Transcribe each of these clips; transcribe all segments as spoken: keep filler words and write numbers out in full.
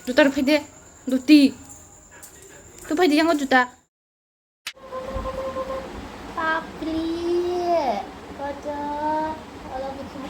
Juta rw phai de. Duti. Tu phai de, yango juta. Papli. Koto. Ola bukhuma.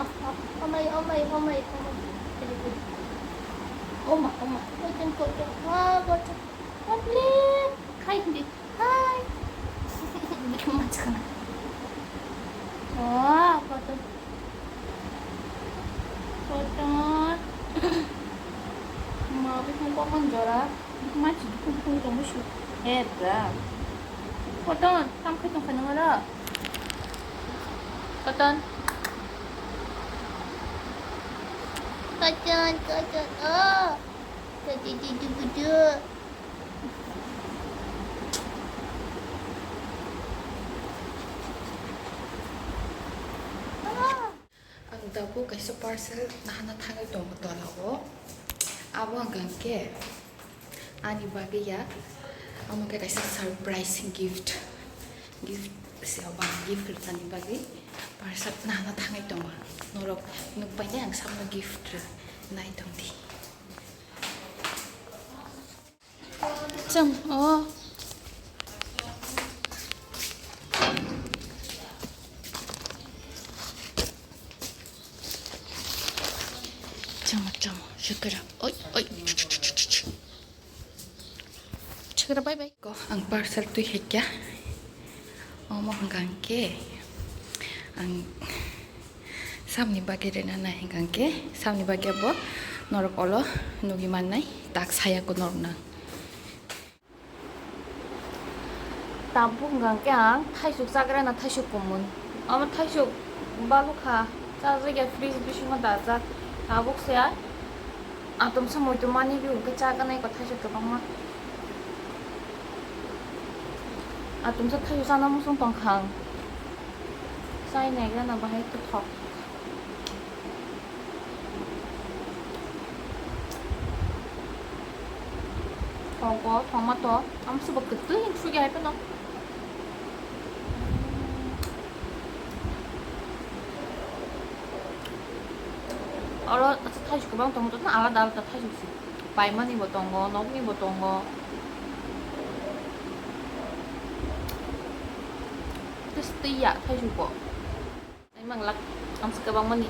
Oh, oh, oh my, oh my, oh my, oh my. Oma, oma. Koto, koto. Ah, koto. Papli. Khai hindi. Hai. Maskana. Oh, koto. Koto. Ma, bikung kokon jora. Bikung machi bikung bikung tong musu. Eh, bra. Koton, tam khai tong khanang ora. Koton. Koton, koton. Oh. Koton, koton, koton. Ang tabuk kaisa parcel nahana thangwi tongo tola o. Abo hwnkha khe ani bagwi ya, amo khe kaisa surprise gift. Gift se abo ang gift rwnani bagwi parcel nahana thangwi tongo. Norok nukpainai ang samno gift rwnai tongdi. Cham, oh. Cham, cham, shakara. Oi, oi. Shakara, bye bye. Ko, ang parcel twi hekya. Omo hwnkha hwnkhe ang samni bagwi rwna nai hwnkha hwnkhe samni bagwi bo norok olo nugwi mannai tak saya ko norok nang. Tabuk hwnkha hwnkhe ang thaisuk chagra na thaisuk kumun. Omo thaisuk balukha chajak ya fridge bisingo dajak tabuk se. Atomsa muitu mani bi hwnkhe chaganai ko thaisuk kwbangma. Atomsa thaisuk chana muchung tongkha ang. Chai naigra na bahai kwthok. Thogo, thoma to. Amsa bo kwtwi sugya hai phano. Oro thaisuk kwbang tongo, jotono alada alada thaisuk se. Paimani bo tongo, nokni bo tongo. Tei ya thaisuk bo. Ai manglak, amsa kwbangmani.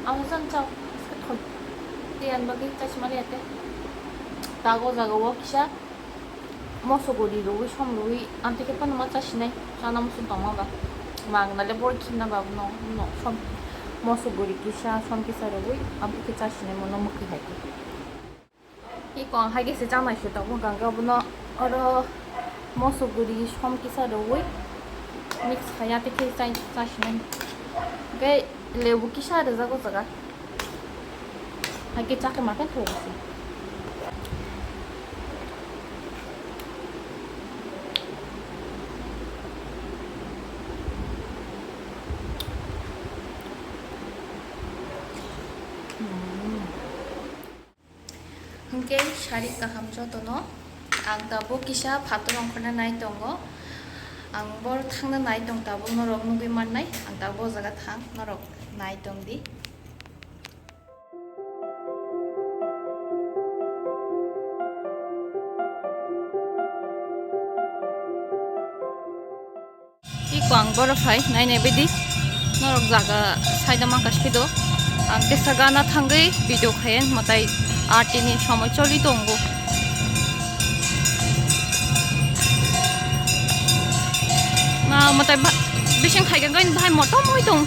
Amsa chan chao, amsa thoi. Tei ani bagwi chasmali ate. Tago jaga o kisa. Moso guri rwi, som rwi, amtwi khe phano ma chasinai, chana muchung tongma ba. Mang nale bor khimna ba no, no, som, moso guri kisa, som kisa rwi, amtwi khe chasinai mono mwkhwi hai khe. Iko ang hai khe se chanai se tongo, ganga bono oro moso guri som kisa rwi, mix khaya tei khe chai, chasinai. Khe lebu kisa rwjak o jaga. Hai khe chakhe ma khe thok se. Hwnkhe sari kaham jotono. Ang tabuk kisa phator ongkhorna nai tongo. Ang bor thangna nai tong tabuk norok nugwi mannai. Ang tabuk o jaga thang norok nai tong di. Iko ang boro phai nai nai bidi norok jaga saida mangka sido. Ang tesa gana thangwi video khayan matai arti ni somoi choli tongo. Ma matai ba-, bising khai gangani bahai motom oi tong.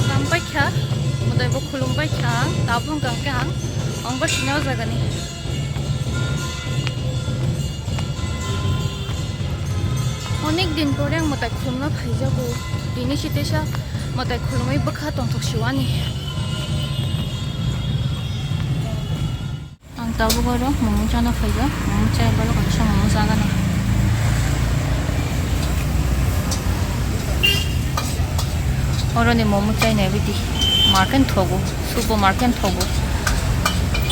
Sampai kha, modai bo khulumbai kha ang, tabuk hwnkha khe ang, ang bo sini o jaga ni. Onek din pore ang mwtai khulumna phaijago, tini se teisa mwtai khulumwi bwkha tongthok siwani. Ang tabuk oro momo chana phaijak, momo chai borok kaisa momo chagana. Oro ni momo chai nai bidi marken thogo, Supermarket thogo.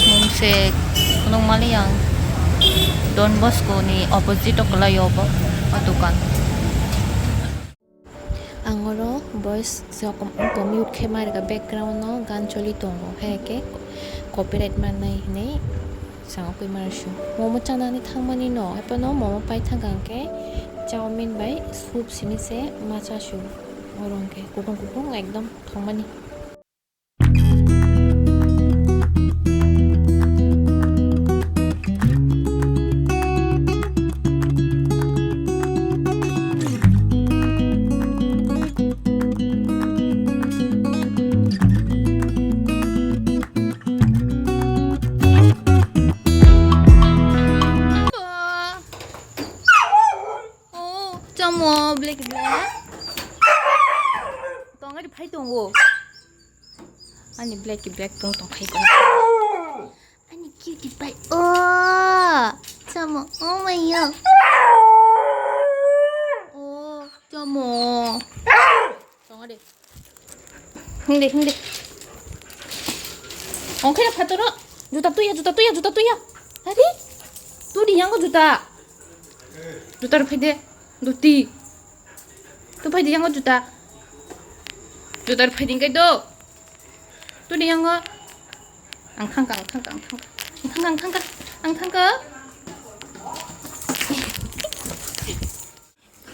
Mungse khulung mali ang Don Bosco ni opposite o kwlai o bo o dukan. Ang oro voice jokom wngtong mute khe ma rwkha, background o gan choli tongo, hai khe copyright mannai hinwi sangwi ma rwsio. Momo chanani thangmani no, haiphano momo pai thangkha hwnkhe chowmin bai soup simi se ma chasio. Oro hwnkhe kutung kutung ekdom thangmani. Oh, chamo, black, black. Tong ari phai tongo. Ani black, black tong tong phai tongo. Ani cutie pie. Oh, chamo. Oh my God. Oh, chamo. Tong ari. Hingde, hingde. Ongkhe phatoro. Juta tuya, juta tuya, juta tuya. Ari? Tudi yango juta. Juta rw phaide. Duti. Tu phaide yango juta. Juta rw phaide kai do. Tudi yango. Ang thangka, ang thangka, ang thangka. Ang thangka, ang thangka. Ang thangka.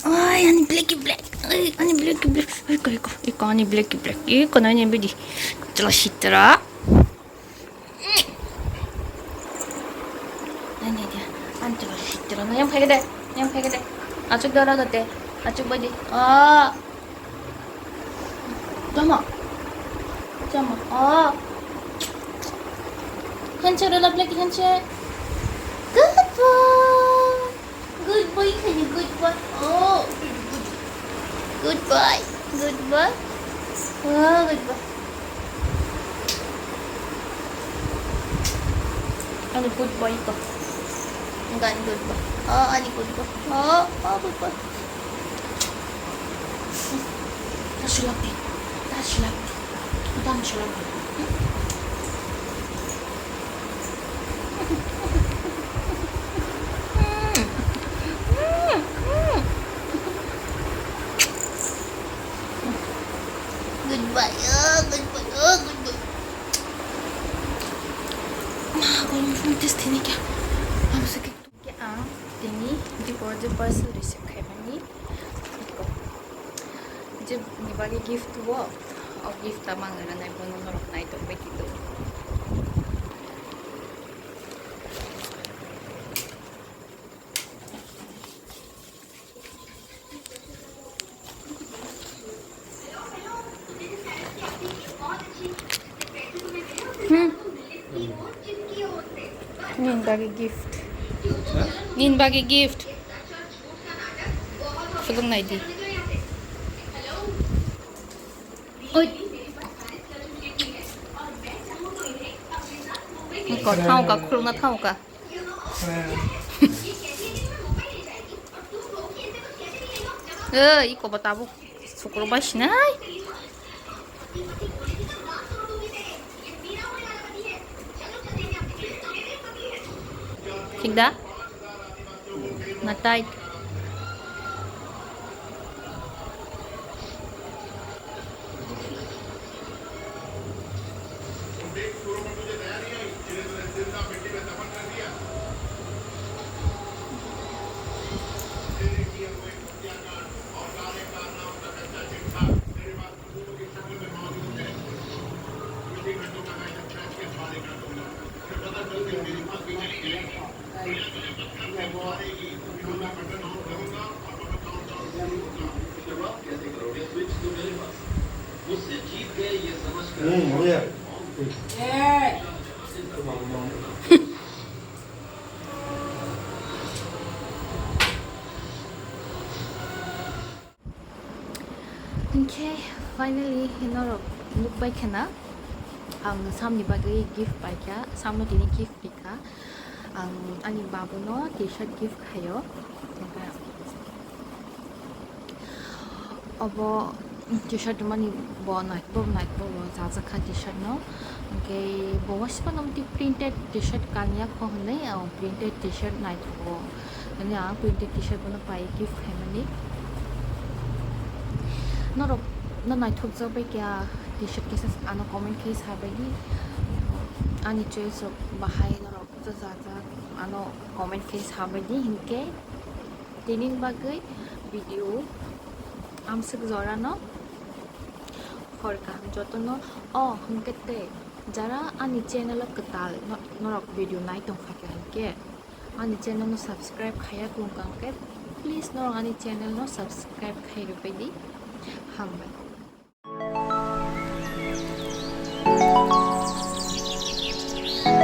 Oi, ani blacky black. Oi, ani blacky black. Oi, ko, iko, iko, ani blacky black. Iko, nani bidi. Chalo sitra. Ani dia, ani chalo sitra. Nang yang phai kede, yang phai kede. Achuk dara kede, achuk badi. Ah. Tama. Tama. Ah. Handshake, rela blacky handshake. Good boy. Good boy, honey, good boy. Oh, good boy, good boy. Oh, good boy. Ani good boy ko. Enggak, ani good boy. Oh, ani good boy. Oh, oh, good boy. Tasulak di. Tasulak di. Tasulak di. Goodbye, oh, goodbye, oh, goodbye. Ma, kau ni phone test ini kya? Ang sakit. Khe ang tini dipor je parcel receive khaimani. Iko. Je ni bagwi gift o, o gift ta mang rwnai bono norok nai tongbai tito. Hmm. Nini bagwi gift. Nini bagwi gift. Phulung nai di. Oi. Ko thangka, khulna thangka. Eh, iko bo tabuk sukrok bai sinai. Thik da? Na tight. Hmm, oh yeah. Hinkhe finally norok nukbai khena, ang Samni bagwi gift paikha, Samno tini gift rikha. Ang ani babuno T-shirt gift khaio. Obo T-shirt mani bo nai-, bo nai-, bo bo chajak kha T-shirt no. Hwnkhe bo waisa phano printed T-shirt kanya kho hwnwi, o printed T-shirt naithogo. Hwnwi ang printed T-shirt bono pai gift khaimani. Norok no naithokjak bai kha T-shirt kisa ano comment khai sa bai di. Ani choice rok bahai norok jajak ano comment khai sa bai di hinkhe. Tini bagwi video amswk jorano hor kaham jotono. O hwnkhe tei jara ani channel o kwtal no-, norok video nai tongkha khe hwnkhe ani channel no subscribe khaiya tongkha hwnkhe please norok ani channel no subscribe khai rwbai di. Hambai.